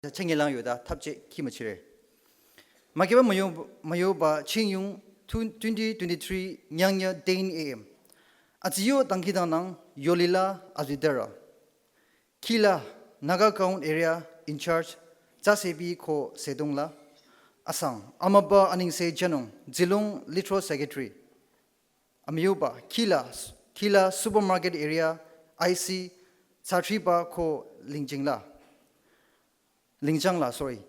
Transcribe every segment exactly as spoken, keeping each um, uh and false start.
chengyelang yoda thapche kimachire. Makeba mayo, mayoba Chingyung twenty twenty-three nyangnya ten A M. Atsiyo dangkhidangnang yolila azidera. Khila Naga Kaung Area in charge Tsasebi ko Sedongla. Asang amaba Aningse Janung Zilong Litro Secretary. Amyuba Khila, Khila Supermarket Area I C Tsatriba ko Lingjingla. Lingjangla, sorry.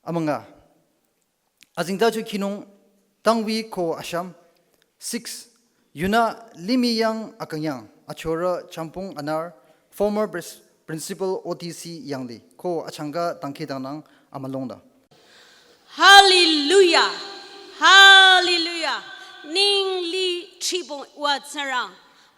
Amanga. Azingdachu Kinung Tangwi ko Asham. Six. Yuna Limiyang Akanyang Achora Champung Anar, former pres- principal O T C Yangli ko achanga dangkhidangnang amalongda. Hallelujah. Hallelujah. Ningli tribong wa tsarang.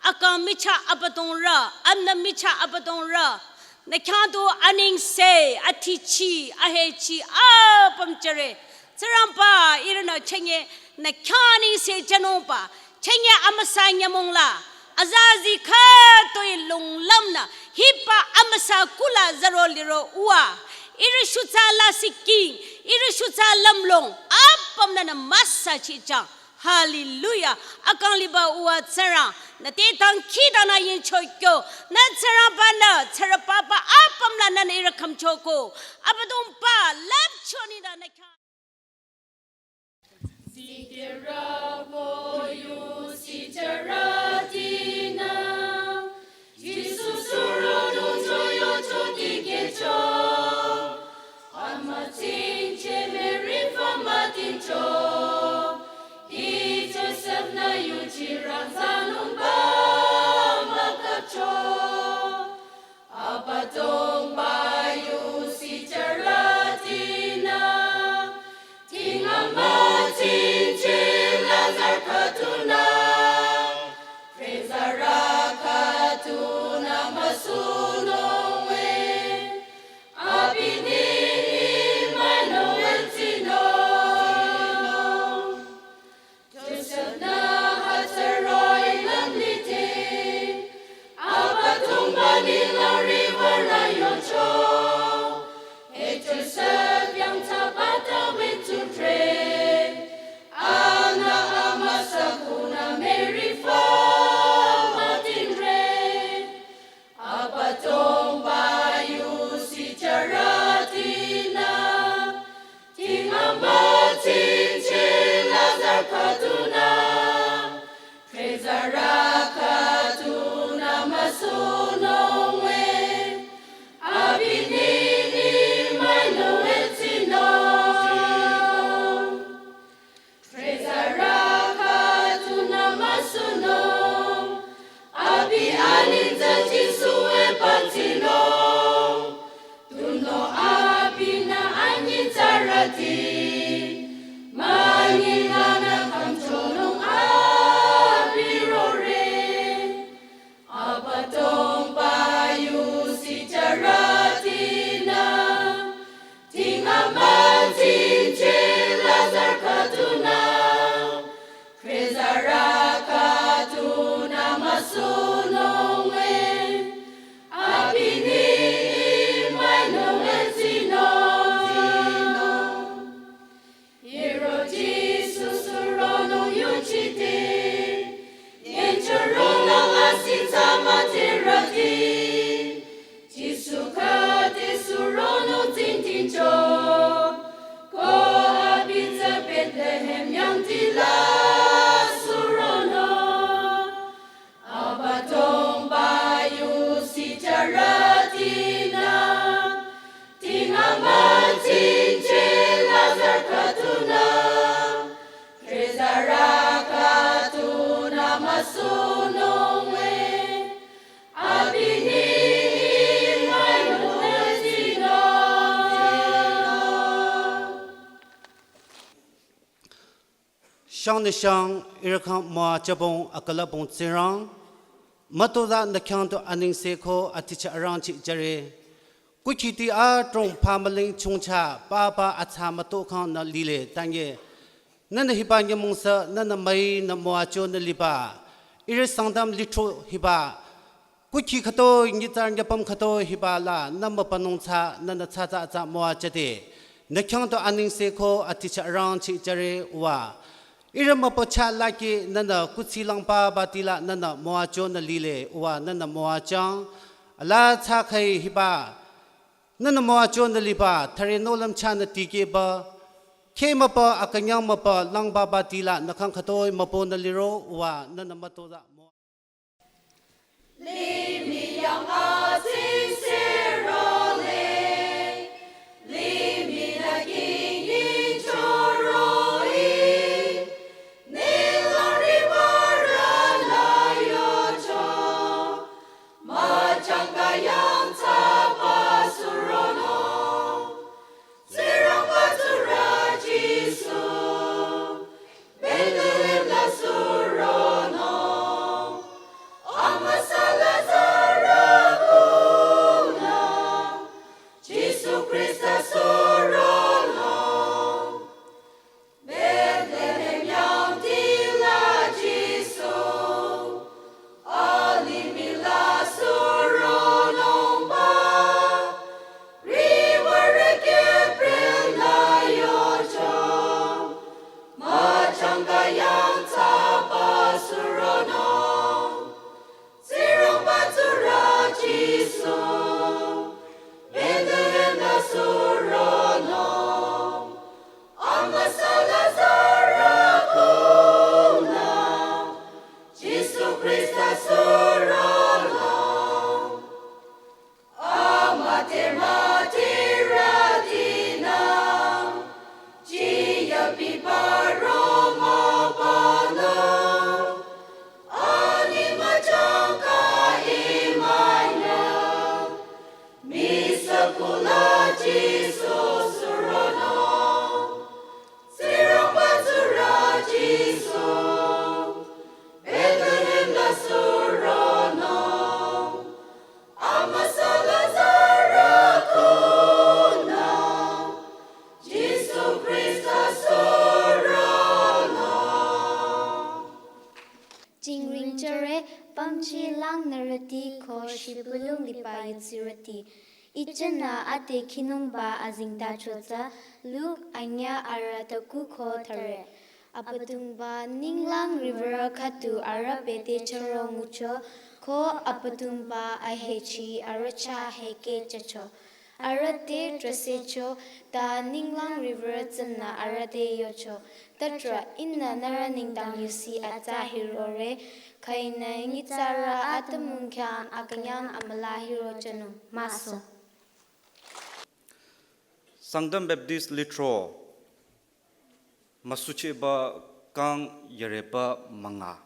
Akang micha abatongra, amna micha abatongra. Nakhyanto Aningse, atichi, ahechi, apam chare. Tsarangba, irana chenye, nakhya Aningse janongba, chenye amüsa nyamongla. Azazi khatoi longlamna, hiba amüsa kula zaro liro uwa. Iri shutsa la siking, iri shutsa lamlong, apamna na masa chichang. Hallelujah. Akang liba uwa tsarang, nate dangkhidangna yinchokyo, na tsarangba na, tsarapapa apamla na iri kamchoko. Abadongba, lapchoni da na kya. Zikirako yu sitaratina. Jisu surono choyo chotikecho. Amatinche merifa matincho. Ito sepna yu chirang sanumba makacho. Abadongba yu sitaratina. Tingamatinche lazar katuna. Rezara katuna masunongwe. Abini Emmanuel tino. Joseph na hatsaroi lamlite, Abadongba ni lari vara yocho. E Joseph yang tabata wetudre, ana amasa kuna merifa matinre. Abadongba yu sitaratina. Tingamatinche lazar katuna. Rezara katuna masunongwe. Abini Emmanuel tino. Rezara katuna masunong. Abi aninza Jisu e pantinong. Tuno abi na anyitsarati. Manyilana kamchonong abi rore. Abadongba yu sitaratina. Tingamatinche lazar katuna. Rezara katuna masunongwe. Abini Emmanuel tino. Iro Jisu surono yuchite, yenchorono asitsa materati. Jisu kate surono tintincho, ko abitsa Bethlehem yangtila surono. Abadongba yu sitaratina. Tingamatinche lazar katuna. Rezara katuna masunongwe. Abini Emmanuel tino. Shang ne shang, irkhang mwa chabong akalabong tsirang. Matoda nakhyanto aningse ko aticha arangchi jare. Kukhiti adrong pamaling chungcha papa atsa matokhang na lile tanye. Nana hiba nyamungsa nana mai na mwa cho na liba. Iri Sangtam litro hiba. Kukhi khütoi, nyitsarü nyüpüm khütoi hiba la nü mübünung tsü nünü tsatsa atsa müwajüde. Nü khyang tu anengse ko aticha arangcheh jüre wa. Ihrü mübücha lake nünü kuthsi langba bati la nünü müwajünü lile wa nünü müwajüng. Ala tsü khüi hiba. Nünü müwajünü liba, thüre nohlüm chahnü tikehba. Kheh mübü, akünyang mübü, langba bati la nü khyang khütoi mübünü liro wa nünü mütozah müwa. Limih yang atsingse role, limih nü kingin choroi, nilong riwürü la yocho, müchangka yang tsaba suronung, Tsingrangba Tsurü Jisu, Bethlehem la suronung, amüsa Lazarü kunü, Jisu Khrista suronung. Bethlehem yang tila Jisu, alimih la suronungba, riwürü Gabriel nü yocho, müchangka yang tsaba suronung, Tsingrangba Tsurü Jisu, Bethlehem la suronung, amüsa Lazarü kunü, Jisu Khrista suronung. Amüte müte rütinü, jiyü biba romübünü, ani müchangka Emmanuel, misü kula Jisu suronung, Tsingrangba Tsurü Jisu, Bethlehem la suronung, amüsa Lazarü kunü, Jisu Khrista suronung. Jingring jüre, pümji lang nürüti ko shibülung liba yudsirüti. Ijenü ade khinungba azengtacho tsü, Luk anyüh arüh tüku ko thüre. Abüdongba ninglang riwürü khüdu arüh bete chüro ngucho, ko Abüdongba ahechi arüh chah hekeh jücho. Arüh te trüsehcho, ta ninglang riwürü tsünü arüh te yocho, Tüdrü, ihnü nührü nengdang yusi atsa hirore, khüinü nyitsarü atümung khyang akünyang amüla hiro jünung. Maso. Sangtam Baptist Lithro, müsuchehba kang yareba münga.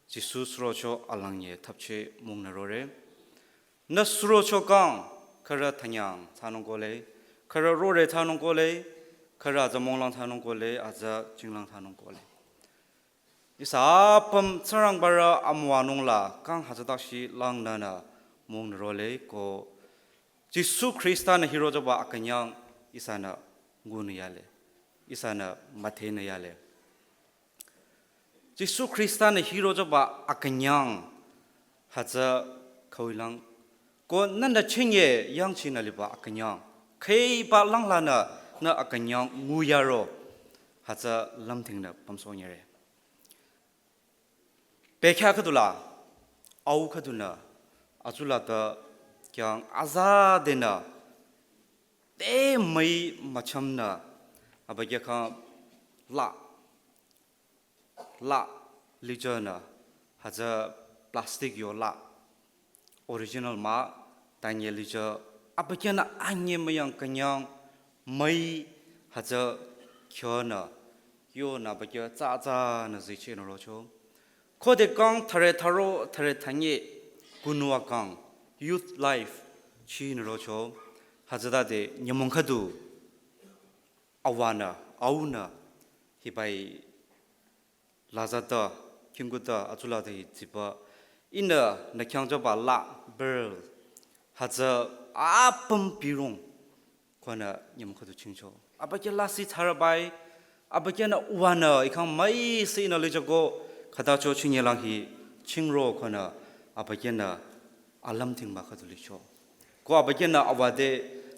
Jisu surocho alangye thapcheh mung nürore. Nü surocho kang, khürü thanyang thsanung kohle, khürü rore thsanung kohle, khürü aza monglang thsanung kohle, aza jinglang thsanung kohle. Ihsa apüm Tsingrangbarü amüwanung la kang hütsüta shi lang nünü mung nürole ko Jisu Khrista-nü hirochoba akünyang ihsanü ngunü yale, ihsanü müthehnü yale. Jisu Khrista-nü hirochoba akünyang hütsü khüilang ko nünü chinge yangchinü liba akünyang khüiba langlanü nü akünyang nguyaro hütsü lümthingnü pümsohnyere. Bekhyah khüdula, au khüdunü, atsula ta kyang azadenü, te müi müchamnü, abükyü khyang la, la, lijünü, hütsü plastic yo la, original mah, tanye lijü, abükyünü anye müyang künyang, müi, hütsü kyonü, yonü abükyü tsatsanü zichehnü rocho. Khode kang thüre thüro, thüre thanye, kunua kang, youth life, chinü rocho, hütsütade nyümong khüdu, awanü, aunü, hibai lazata, khingkuta, atsulata hi tsiba, ihnü nü khyang jüba la, barrel, hütsü apüm pirung, khonü nyümong khüdu chingcho. Abükyü lasih thsarabai, abükyünü uwanü, ikhang müi sinü lijüko, khütacho chinyelang hi, chingro khonü, abükyünü, alümdhingba khüdu licho. Ko abükyünü awade,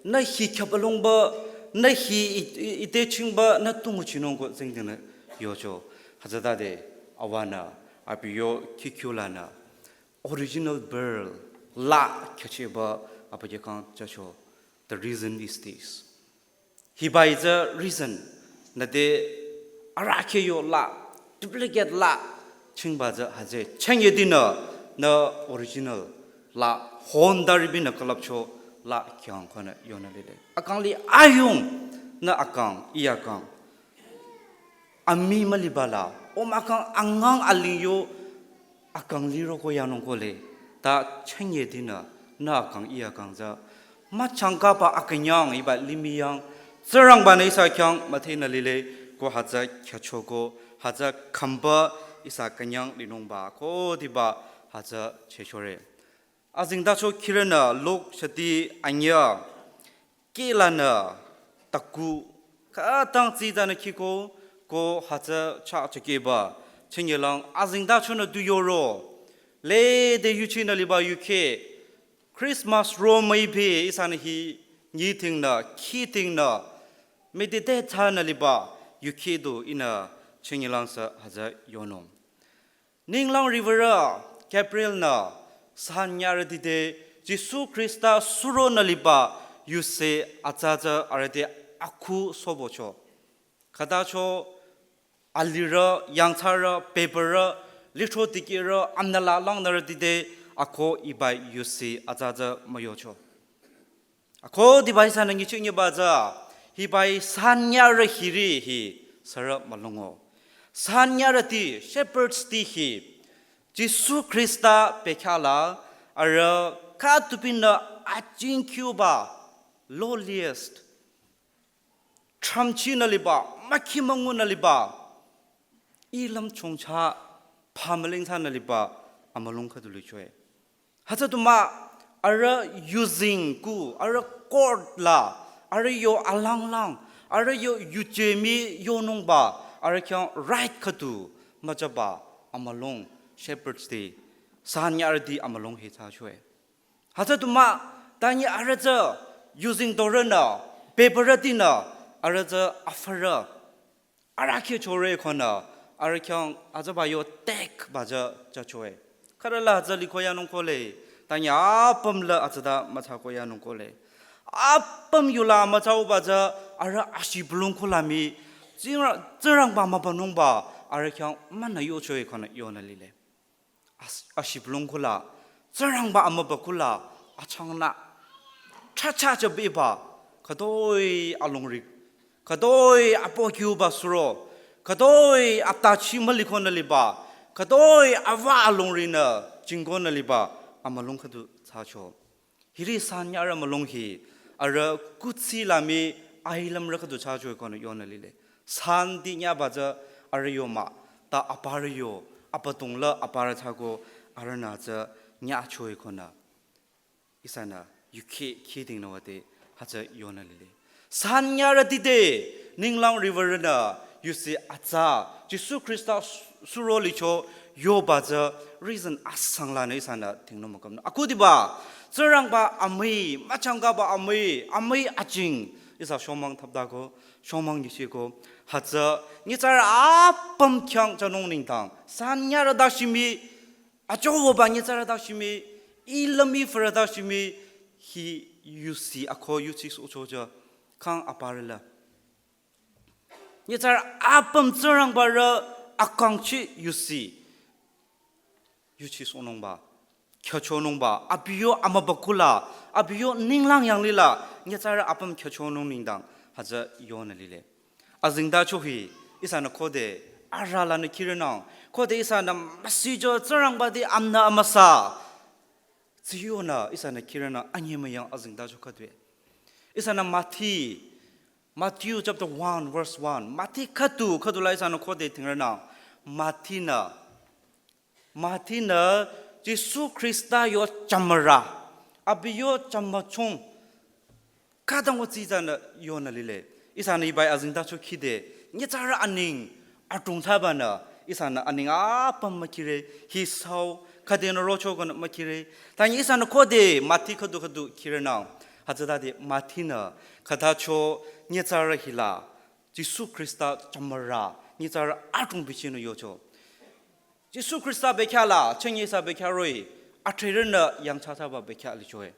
nü hi khyapalongba, nü hi i-, i-, ite chingba, nü tu nguchinung ko tsingdhingnü yocho. Hütsütade, awanü, abi yo khikhyulanü, original pearl, la khyacheba, abükyü khyang jücho. The reason is this. Hiba hi tsü reason, nüte arahkheh yo la, duplicate la, chingba tsü hütsü, chünye dinü, nü original la, Honda ribi nü külüpcho la khyang konü yonü lile. Akang li ayung, nü akang, i akang. Amii müliba la, o mahkhang angang aling yo akang liro ko yanung ko le, ta chünye dinü, nü akang i akang tsü, müchangkaba akünyang hiba limih yang, Tsingrangbanü ihsa khyang müdhenü lile, ko hütsü khyücho ko, hütsü khümba ihsa künyang linungba, ko diba hütsü chehchore. Azengtacho khirünü Luk shati anyüh, kehlanü taku, khütang tsitsanü khiko, ko hütsü chah chakeba, chünyelang azengtachonü du yoro, lede yuchinü liba yukheh, Christmas ro müipi ihsanü hi nyidhingnü, khidhingnü, meditate thsanü liba yukheh du ihnü chünyelang sü hütsü yonung. Ninglang riwürü Gabriel-nü sanyarüti te Jisu Khrista suronü liba yusi atsa tsü arüh te akhu sobocho. Khütacho alirü, yangthsarü, bebürü, lithro dikehrü, amnüla langnürüti te ako hiba yusi atsa tsü müyocho. Ako diba ihsanü nyicheh nyiba tsü, hiba hi sanyarü hiri hi sürü mülungo. Sanyarüti, shepherds ti hi, Jisu Khrista bekhyah la, arüh khütupinü ajingkyuba, lowliest, tramchinü liba, mükhi müngunü liba, ilüm chongcha, phamüling thsanü liba, amülung khüdu lichoe. Hütsü du mah, arüh yuzeng ku, arüh court la, arüh yo alanglang, arüh yo yuje mii yonungba, arüh khyang right khüdu müjüba amülung, shepherds ti, sanyarüti amülung hi thsachoe. Hütsü du mah, tanyi arüh tsü yuzeng dorünü, bebürütinü, arüh tsü afürü, arahkheh chore konü, arüh khyang hütsüba yo tekba tsü jüchoe. Khürüla hütsü liko yanung ko le, tanyi apüm la hütsüta müthsa ko yanung ko le. Apüm yula müthsauba tsü, arüh ashibülung kula mii, Tsingra-, Tsingrangba mübünungba, arüh khyang münü yochoe konü yonü lile. As-, ashibülung kula, Tsingrangba amübü kula, achangnü, chacha cha biba, khütoi alongri, khütoi apokyuba suro, khütoi atachi mülikonü liba, khütoi awa alongrinü jingkonü liba, amülung khüdu thsacho. Hiri sanyarü mülung hi, arüh kuthsi la mii ailümrü khüdu thsachoe konü yonü lile. Santi nyaba tsü arüh yo mah, ta aparü yo, abüdong la aparü thsako arühnü tsü nyachoe konü. Ihsanü yukheh khidhingnü wüde hütsü yonü lile. Sanyarüti te, ninglang riwürünü, yusi atsa, Jisu Khrista su-, suro licho yoba tsü reason asang lanü ihsanü dhingnung mükümnü. Ako diba, Tsingrangba amüi, müchangkaba amüi, amüi ajing, ihsa shomang thaptako, shomang nyicheko, hütsü, nyitsarü apüm khyang jünung nengdang, sanyarü dashimi, achowoba nyitsarü dashimi, ilüm mii fürü dashimi, hi yusi ako yuchisohcho tsü, kang aparü la. Nyitsarü apüm Tsingrangba rü akangchi yusi. Yuchisohnungba, khyüchonungba, abi yo amübü kula, abi yo ninglang yanglila, nyitsarü apüm khyüchonung nengdang, hütsü yonü lile. Azengtacho hi, ihsanü khode, arüh lanü khirünang, khode ihsanü müsijo Tsingrangba ti amnü amüsa. Tsiyonü ihsanü khirünü anyemüyang azengtacho khüdue. Ihsanü Mathi, Matthew chapter one, verse one. Mathi khüdu, khüdu la ihsanü khode dhingrünü. Mathinü, Mathinü Jisu Khrista yo chamüra, abi yo chamüchung, khütang wü tsitsanü yonü lile. Ihsanü hiba hi azengtacho khide, nyitsarü aneng, adrong thsabanü, ihsanü aneng apüm mükhire, hi sao, Khüdenü rocho konü mükhire. Tanyi ihsanü khode Mathi khüdu khüdu khirenang. Hütsütade Mathinü khütacho nyitsarü hila Jisu Khrista chamüra nyitsarü adrong bichinü yocho. Jisu Khrista bekhyah la, chünye ihsa bekhyah roh-i, athrerünü yangthsathsaba bekhyah lichoe.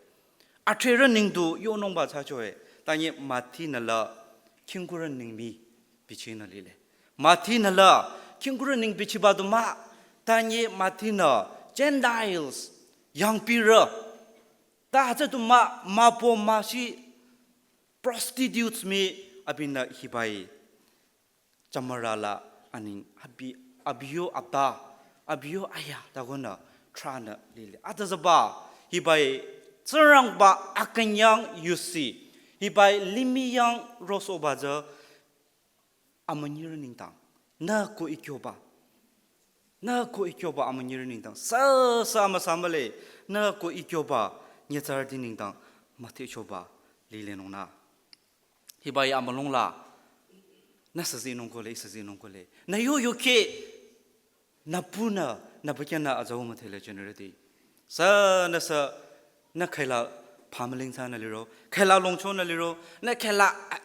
Athrerü nengdu yonungba thsachoe. Tanyi Mathinü la khingkurü nengmi bichinü lile. Mathinü la khingkurü neng bichiba du mah. Tanyi Mathinü Gentiles, yangpirü. Ta hütsü du mah, müpo müshi prostitutes mii abinü hibai chamüra la aning abi, abi yo aba, abi yo aya, ta konü thranü lile. Atüzüba, hibai Tsingrangba akünyang yusi, hibai limih yang rosohba tsü amünyirü nengdang. Nü ko ikyoba. Nü ko ikyoba amünyirü nengdang. Sü, sü amüsa mühle, nü ko ikyoba nyitsarüti nengdang müthehchoba lilenung nü. Hibai amülung la, nü süzinung kohle, süzinung kohle. Nü yo yukheh, nü punü, nü bekhyah nü azau müdhele generate. Sü nü sü, nü khüila phamüling thsanü liro, khüila longchonü liro, nü khüila, ah,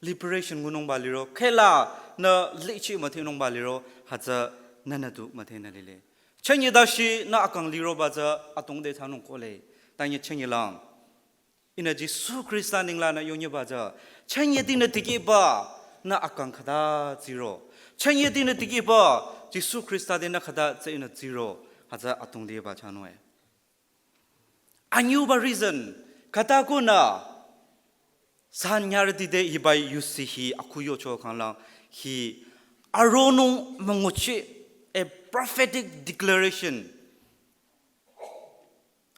liberation ngunungba liro, khüila nü lichi müdhenungba liro, hütsü nünü du müdhenü lile. Chünye dashi nü akang liroba tsü adrong de thsanung kohle. Tanyi chünye lang. Ihnü Jisu Khrista nenglanü yonyeba tsü, chünyetinü tikehba, nü akang khüta tsiro. Chünyetinü tikehba, Jisu Khrista tenü khüta tsü ihnü tsiro. Hütsü adrong deba thsanung-e. Anyüba reason, khüta konü, san nyarüti te hibai yusi hi akhu yocho khanglang hi aronung münguchi, a prophetic declaration.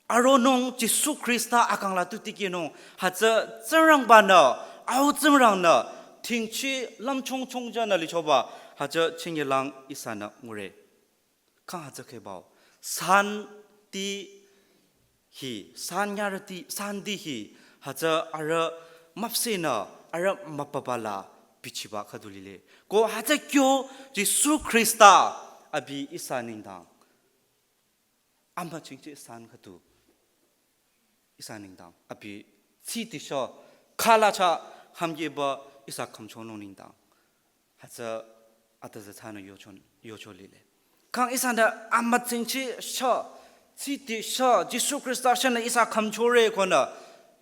Aronung Jisu Khrista akang la tu tikehnung, hütsü Tsingrangbanü, Au Tsingrangnü, tingchi lümchung chungjanü lichoba, hütsü chünye lang ihsanü ngure. Kang hütsü khebao. Santi hi, san nyarüti, santi hi, hütsü arüh müpsehnü, arüh müpaba la bichiba khüdu lile. Ko hütsü kyo Jisu Khrista abi ihsa nengdang. Amüchingchi san khüdu ihsa nengdang. Abi tsiti sho khala cha hamyeba ihsa khümchonung nengdang. Hütsü atüzü thsanü yochon, yocho lile. Kang ihsanü amüchingchi sho, tsiti sho, Jisu Khrista shanü ihsa khümchore konü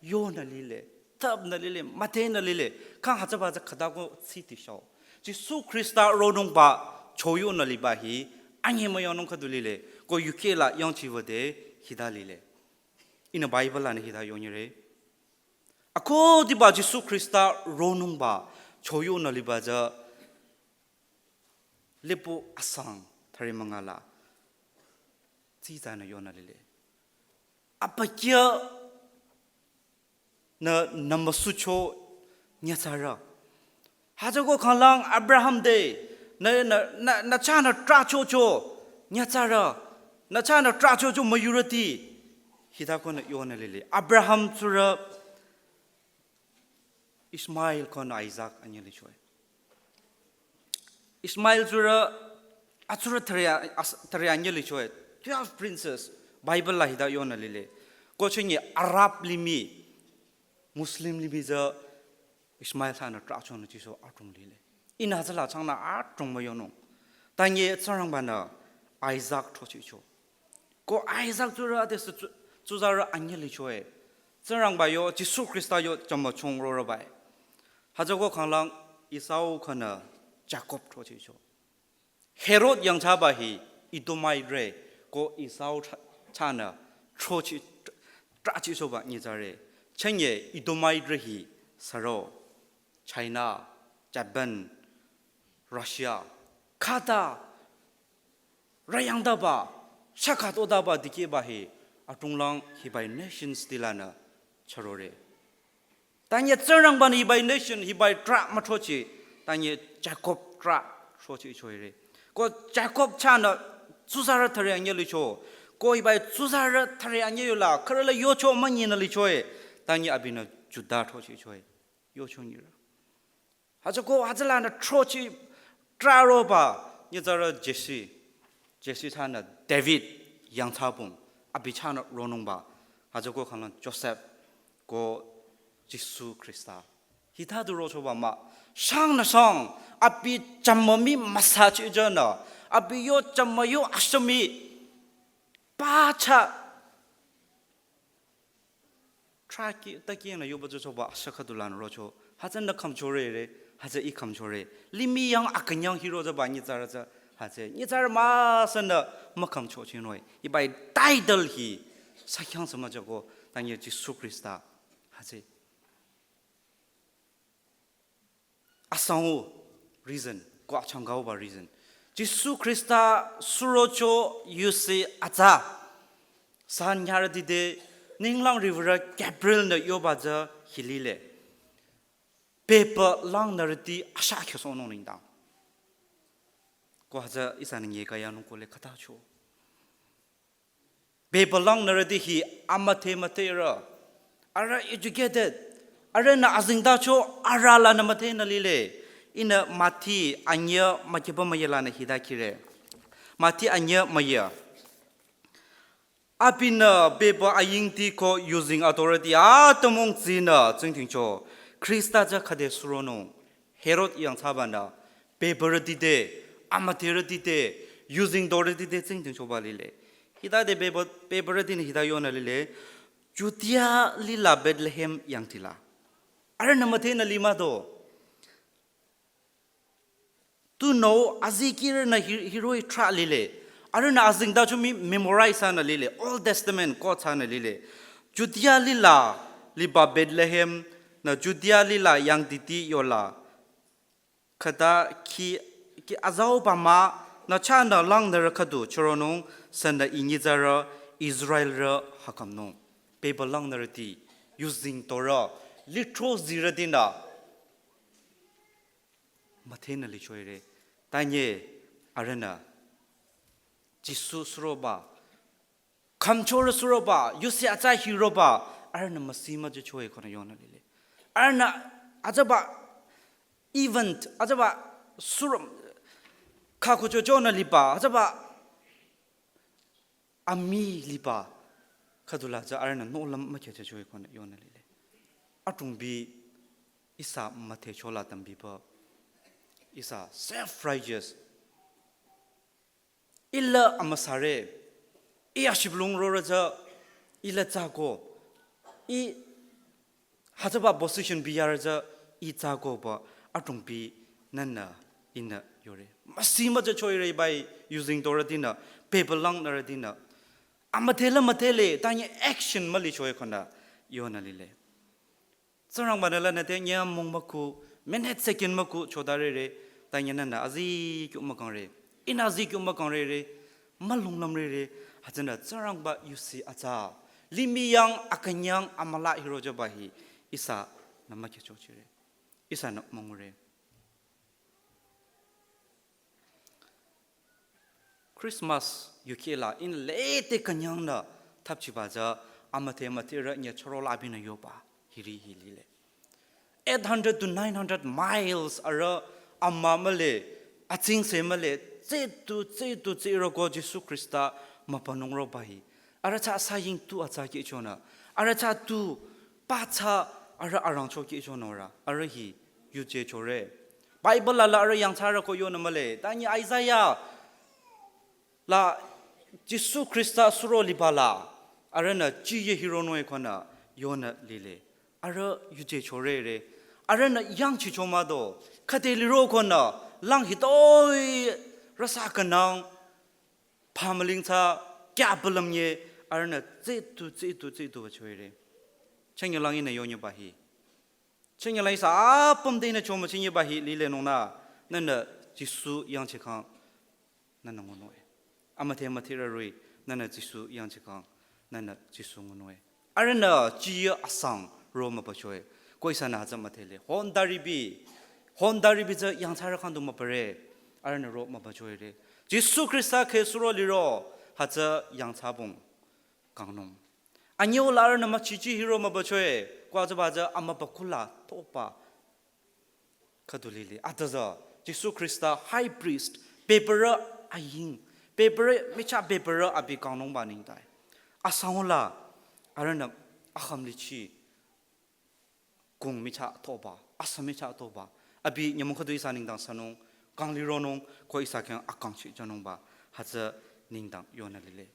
yonü lile. Thapnü lile, müdhenü lile. Kang hütsüba tsü khüta ko tsiti sho. Jisu Khrista ronungba choyonü liba hi, anye müyonung khüdu lile. Ko yukheh la yangchiwüde hita lile. Ihnü Bible lanü hita yonyire. Akhudiba Jisu Khrista ronungba choyonü liba tsü Lipü asang thüre münga la tsitsanü yonü lile. Abükyünü nü müsucho nyitsarü. Hütsüko khanglang Abraham te nü, nü, nü, nü chahnü trahchocho nyitsarü. Nü chahnü trahchocho müyurüti. Hita konü yonü lile. Abraham tsurü Ishmael konü Isaac anyüh lichoe. Ishmael tsurü, atsurü thüre, as-, thüre anyüh lichoe. Twelve princes. Bible la hita yonü lile. Ko chünye Arab limih Muslim limih tsü Ishmael thsanü trahchonü chiso adrong lile. Ihnü hütsüla changnü adrong müyonung. Tanye Tsingrangbanü Isaac throchehcho. Ko Isaac tsurü ade sü tsu-, tsuzarü anyüh lichoe. Tsingrangba yo, Jisu Khrista yo, chamüchung rorübae. Hütsüko khanglang Esau konü Jakob throchehcho. Herod yangthsaba hi Edomite re, ko Esau cha-, chahnü throcheh, trahchehsohba nyitsare. Chünye Edomite re hi suro, China, Japan, Russia, khüta rayangdaba, shakatodaba dikehba hi, adronglang hibai nations tilanü chürore. Tanye Tsingrangbanü hibai nation, hibai trah müthrocheh, tanye Jakob trah throcheh choire. Ko Jakob chahnü tsuzarü thüre anyüh licho. Ko hibai tsuzarü thüre anyüh yola, khürüla yocho münyinü lichoe. Tanye abinü Juda throcheh choe. Yocho nyirü. Hütsüko hütsülanü throcheh trahroba nyitsarü Jesse. Jesse chahnü David. yangthsabong, abi chahnü ronungba, hütsüko khanglang Joseph ko Jisu Khrista. Hita du rochoba mah, shangnü shang, abi chamami masachi jünü, abi yo chamayo ashami, pacha, traki, taki nü yoba chochoba asha khüdulanü rocho. Hütsünü khümchore re, hütsü ih khümchore. Limih yang akünyang hiro jüba nyitsarü tsü, hütsü. Nyitsarü müsünü mükhümchochinung. Hiba-i title hi, sakhyang sü müjüko, tanye Jisu Khrista, hütsü. Asang-o reason, ko achangkauba reason. Jisu Khrista surocho yusi atsa. San nyarüti te ninglang riwürü Gabriel nü yoba tsü hi lile. Bebü langnürüti asha khyüsohnung nengdang. Ko hütsü ihsanü nyekaya nung kohle khatacho. Bebü langnürüti hi amüdhe müdherü. Arüh educated. Arühnü azengtacho arüh lanü müdhenü lile. Ihnü Mathi anyüh mükyüba müyü lanü hita khire. Mathi anyüh müyü. Abinü bebü ayingti ko yuzeng authority atümung tsinü tsingdhingcho. Khrista tsü khode suronung. Herod yangthsabanü, bebürüti te, amüdherüti te, yuzeng dorüti te tsingdhingchoba lile. Hitade bebü, bebürütinü hita yonü lile, Judea lila Bethlehem yangthsila. Arühnü müdhenü limah do. Tunüo azikehrünü hi-, hiroh-i trah lile. Arühnü azengtacho mii memorize thsanü lile. Old Testament ko thsanü lile. Judea lila liba Bethlehem nü Judea lila yangditi yola. Khüta khi, khi azauba mah nü chahnü langnürü khüdu chüronung sünü I nyitsarü Israelrü hakhümnung. Bebü langnürüti, yuzeng dorü, litro zirütinü müdhenü lichoire. Tanye arühnü Jisu suroba, khümchorü suroba, yusi atsa hiroba, arühnü müsi müjüchoe konü yonü lile. Arühnü hütsüba event, hütsüba surom, khakucho chonü liba, hütsüba amii liba, khüdula tsü arühnü nohlüm mükyüjüchoe konü yonü lile. Atrungbi ihsa müdhechola tümbipü, ihsa self-righteous. Ih la amüsare, ih ashibülung rorü tsü, ih la tsako, ih hütsüba position biyarü tsü, ih tsakoba atrungbi nünü ihnü yore. Müsi müjüchoire bai yuzeng dorütinü, bebü langnürütinü. Amüdhe la müdhele, tanye action mülichoe konü yonü lile. Tsingrangba-nü lanü te nyümong müku, minute second müku chodarere, tanye nünü azikyah mükangre. Ihnü azikyah mükangrere, mülunglümrere, hütsünü Tsingrangba yusi atsa. Limih yang akünyang amülah hiroh jüba hi, ihsanü mükyüchochire. Ihsanü müngure. Christmas yukheh la ihnü lede künyangnü thapchiba tsü amüdhe müdherü nyüchüro la abinü yoba hiri hi lile. Eight hundred to nine hundred miles arüh amüma mühle, atsingse mühle, tsetu, tsetu, tsiro ko Jisu Khrista mübünung roba hi. Arüh tsü saying tu atsa kihchonü. Arüh tsü tu pathsa arüh arangcho kihchonü ra. Arüh hi yuje chore. Bible la la arüh yangthsarü ko yonü mühle. Tanye Isaiah la Jisu Khrista suro liba la arühnü chiye hironung-e konü yonü lile. Arüh yuje chorere. Arühnü yangchicho mah do. Khüde liro konü lang hitoi rasa künang phamüling tsü kya bülümnye arühnü tsetu, tsetu, tsetu ba choire. Chünye lang ihnü yonye ba hi. Chünye lang ihsa apüm te ihnü chomüchinye ba hi lilenungnü, nünü Jisu yangchikhang nünü ngunung-e. Amüdhe müdherü roh-i, nünü Jisu yangchikhang, nünü Jisu ngunung-e. Arühnü chiye asang ro mübüchoe. Ko ihsanü hütsü müdhele. Honda ribi, Honda ribi tsü yangthsarü khang du mübüre. Arühnü ro mübüchoire. Jisu Khrista khe suro liro, hütsü yangthsabong kangnung. Anyüu la arühnü müchichi hiro mübüchoe, ko hütsüba tsü amübükuh la toba khüdu lile. Atüza, Jisu Khrista high priest, bebürü aying, Bebürü, michah bebürü abi kangnungba nengdang. Asangula, arühnü akhümlichi kung michah toba, asa michah toba. Abi nyümong khüdu ihsa nengdang sanung, kangli ronung, ko ihsa khyang akangchi jünungba, hütsü nengdang yonü lile.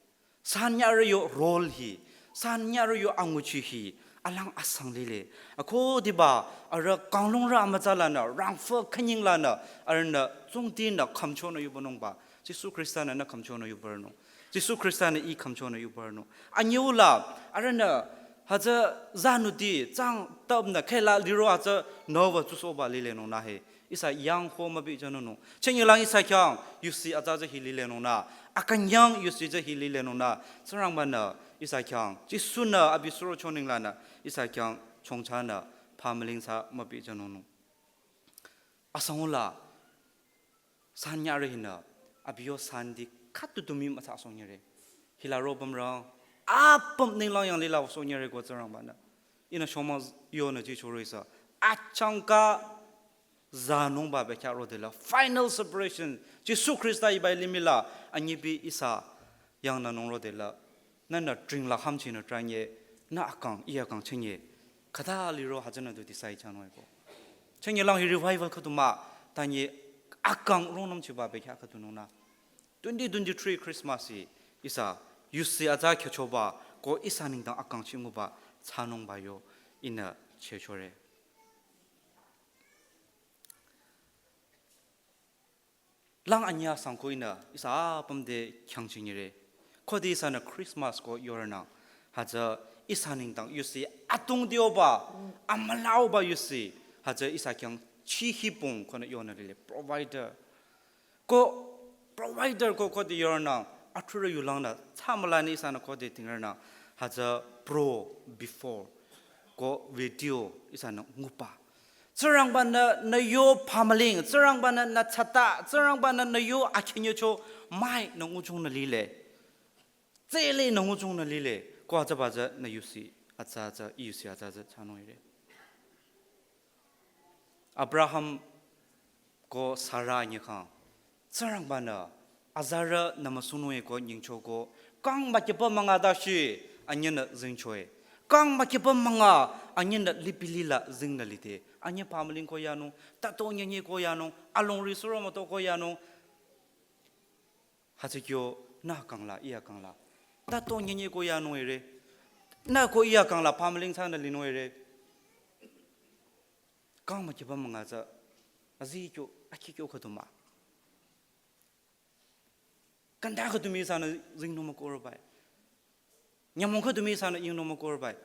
Sanyarü yo role hi, sanyarü yo anguchi hi, alang asang lile. Akhudiba, arüh kanglungrü amütsa lanü, rangfü künying lanü, arühnü, tsungtinü, khümchonü yubünungba. Jisu Khrista-nü nü khümchonü yubürnung. Jisu Khrista-nü ih khümchonü yubürnung. Anyüula, arühnü, hütsü zanuti, tsang tabnü, khela liro hütsü nüwa tsusoba lilenung nü he. Ihsa yang ho mübi jünunung. Chenyelang ihsa khyang, yusi atsa tsü hi lilenung nü. Akünyang yusi tsü hi lilenung nü. Tsingrangba-nü, ihsa khyang. Jisu-nü abi suro choninglanü, ihsa khyang, chongchanü, phamüling sa mübi jünunung. Asangula, sanyarü hinü, abi yo sandi khüdu dumi mütsa sonyere. Hila robam rang, apüm ninglang yang lila sonyere ko Tsingrangba-nü. Ihnü shomang yonü jichoro ihsa. Achangka zanungba bekhyah rodela. Final separation. Jisu Khrista ibai limih la, anyibi ihsa yangnü nung rodela. Nünü tringla hamchinü tranye, nü akang, ih akang chenye. Khüta liro hütsünü du decide chanung eko. Chenyelang hi revival khüdu mah, tanye akang rongnüm chiba bekhyah khüdunung nü. Twenty twenty-three Christmas hi, ihsa, yusi atsa khyüchoba, ko ihsa nengdang akangchi nguba, thsanungba yo, ihnü chechore. Lang anyüh sangko ihnü, ihsa apüm te khyangchinyire. Khode ihsanü Christmas ko yornang, hütsü ihsa nengdang yusi atung dioba, amülaoba yusi, hütsü ihsa khyang chihipung konü yonü lile, provider. Ko provider ko khode yornang, athurü yulangnü, tsamülanü ihsanü khode tingrünang, hütsü pro before, ko video ihsanü nguba. Tsingrangba-nü nü yo phamüling, Tsingrangba-nü nü thsata, Tsingrangba-nü nü yo akhinyecho, mai nü nguchongnü lile. Tsele nü nguchongnü lile, ko hütsüba tsü nü yusi, atsa tsü, ih yusi atsa tsü thsanung ire. Abraham ko Sara anyi khyang, Tsingrangba-nü, azarü nü müsunung eko nyingchoko, kang mükipa münga dashi, anyinü zingchoe. Kang mükipa münga, anyinü lipilila zingnü lide. Anyi phamüling ko yanung, tato nyenye ko yanung, alongri suro müto ko yanung. Hütsü kyo, nü kangla, ih kangla. Tato nyenye ko yanung ire. Nü ko ih kangla, phamüling thsanü linung ire. Kang mükipa münga tsü, azi kyo, akhi kyo khüdu mah. Kanda khüdu mii ihsanü zingnung mükohrobai. Nyümong khüdu mii ihsanü yingnung mükohrobai.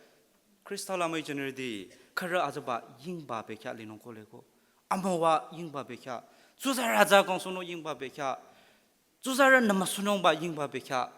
Khrista la müi jünirüti, khürü azaba yingba bekhyah linung kohleko. Amüwa yingba bekhyah. Tsuzarü atsa kangsohnung yingba bekhyah. Tsuzarü nü müsunungba yingba bekhyah.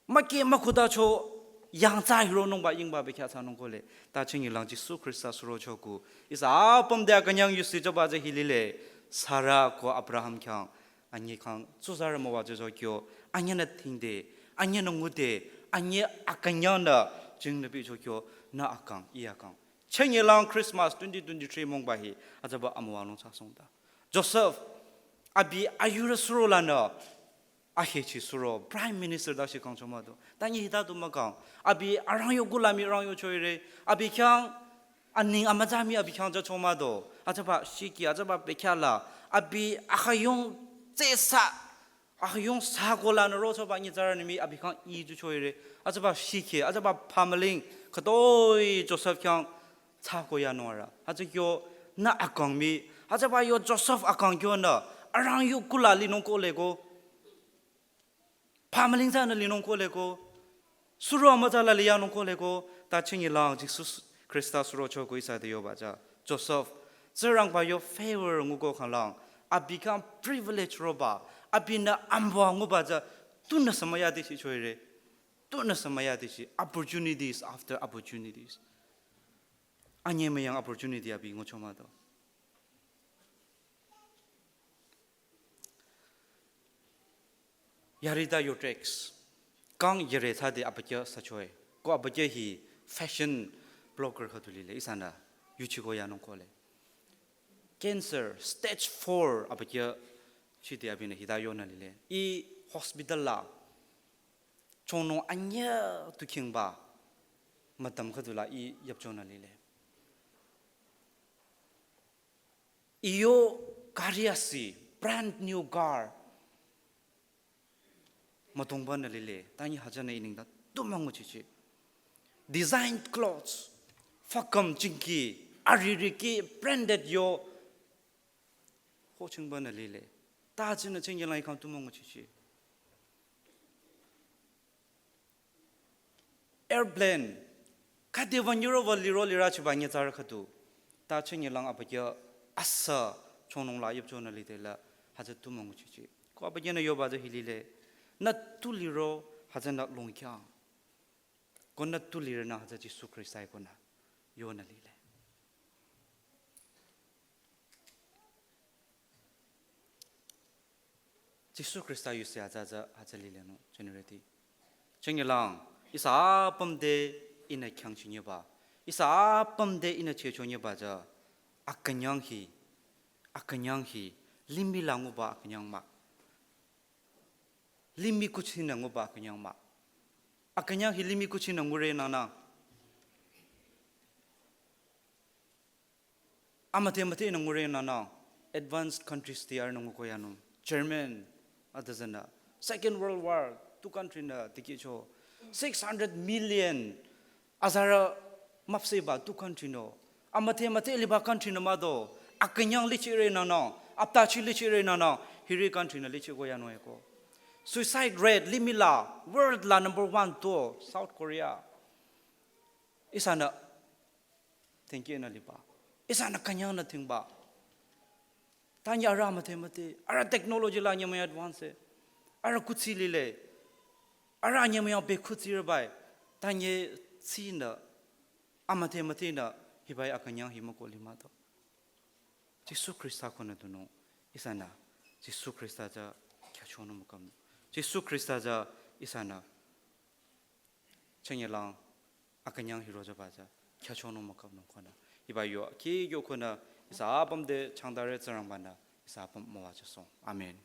Müki mükhudacho yangthsa hironungba yingba bekhyah thsanung kohle. Ta chingilang Jisu Khrista surocho ku. Ihsa apüm te akünyang yusi choba tsü hi lile. Sara ko Abraham khyang. Anyi khyang tsuzarü müwa tsü cho kyo. Anyinü thingde. Anyinü ngude. Anyi akünyangnü jingnü bicho kyo. Nü akang, ih akang. Chingilang Christmas twenty twenty-three mongba hi. Azaba amüwanung thsasongda. Joseph, abi ayurü suro lanü, ahechi suro, Prime Minister dashi kangcho mado. Tanyi hita du mükang. Abi arangyo gulami arangyo choire. Abi khyang, aning amütsami abi khyang jacho mado. Azaba shiki, azaba bekhyah la. Abi akhayong tsesa. Akhayong sa ko lanü rochoba nyitsarü nimi abi khyang iju choire. Azaba shiki, azaba phamüling. Khütoi Joseph khyang thsako yanung ara. Hütsü kyo nü akang mii. Hütsüba yo Joseph akang kyonü. Arangyo kula linung kohleko. Phamüling thsanü linung kohleko. Suro amütsa la liyanung kohleko. Ta chingilang Jisu Khrista surocho ko ihsa te yoba tsü. Joseph, Tsingrangba yo favor nguko khanglang. Abi khyang privilege roba. Abinü amüwa nguba tsü. Tunü samaya de shi choire. Tunü samaya de shi. Opportunities after opportunities. Anyemüyang opportunity abi ngucho mado. Yarita Yotex. Kang yare thsade abükyü sachoe. Ko abükyü hi fashion blogger khüdu lile. Ihsanü yuchiko yanung kohle. Cancer stage four abükyü Chiti abinü hita yonü lile. I hospital la chongnung anyüh tu khingba mütam khüdula i yüpchonü lile. I yo gari asi, brand new car. Mütongbanü lile, ta nyi hütsünü i nengdang tu münguchichi. Designed clothes, fakam chingki, aririki, branded yo. Ho chingbanü lile. Ta tsünü chingyelang i khang tu münguchichi. Airplane, khüde wünyuro wü liro lira chiba nyitsarü khüdu. Ta chingyelang abükyü asa chongnung la yüpchonü lide la hütsü tu münguchichi. Ko abükyünü yoba tsü hi lile. Nü tu liro hütsünü longkhyang. Ko nü tu lirünü hütsü Jisu Khrista-i konü yonü lile. Jisu Khrista yusi hütsü hütsü hütsü lilenung generate. Chingyelang, ihsa apüm te ihnü khyangchinyeba. Ihsa apüm te ihnü chechonyeba tsü akünyang hi, akünyang hi, limih la nguba akünyang mah. Limih kuchinü nguba akünyang mah. Akünyang hi limih kuchinü ngure nana. Amüdhe müdhenü ngure nana. Advanced countries ti arünü nguko yanung. German, adüzünü. Second World War, tu country nü tikehcho. Six hundred million azarü müpsehba tu country nü. Amüdhe müdhe liba country nü mah do. Akünyang lichire nana. Aptachi lichire nana. Hiri country nü lichiko yanung eko. Suicide rate limih la, world la number one to, South Korea. Ihsanü thank you nü liba. Ihsanü künyangnü thingba. Ta nyi arüh amüdhe müdhe, arüh technology la nyümong advance. Arüh kuthsi lile. Arüh nyümong be kuthsi rübai. Ta nyi tsinü, amüdhe müdhenü, hibai akünyang hi müko limah do. Jisu Khrista konü dunung, ihsanü, Jisu Khrista tsü khyüchonung mükam. Jisu Khrista tsü ihsanü, chingyelang, akünyang hiro tsüba tsü, khyüchonung mükam nung konü. Hiba yo, ki yo konü, ihsa apüm te changdare Tsingrangba-nü, ihsa apüm müwajüsoh. Amen.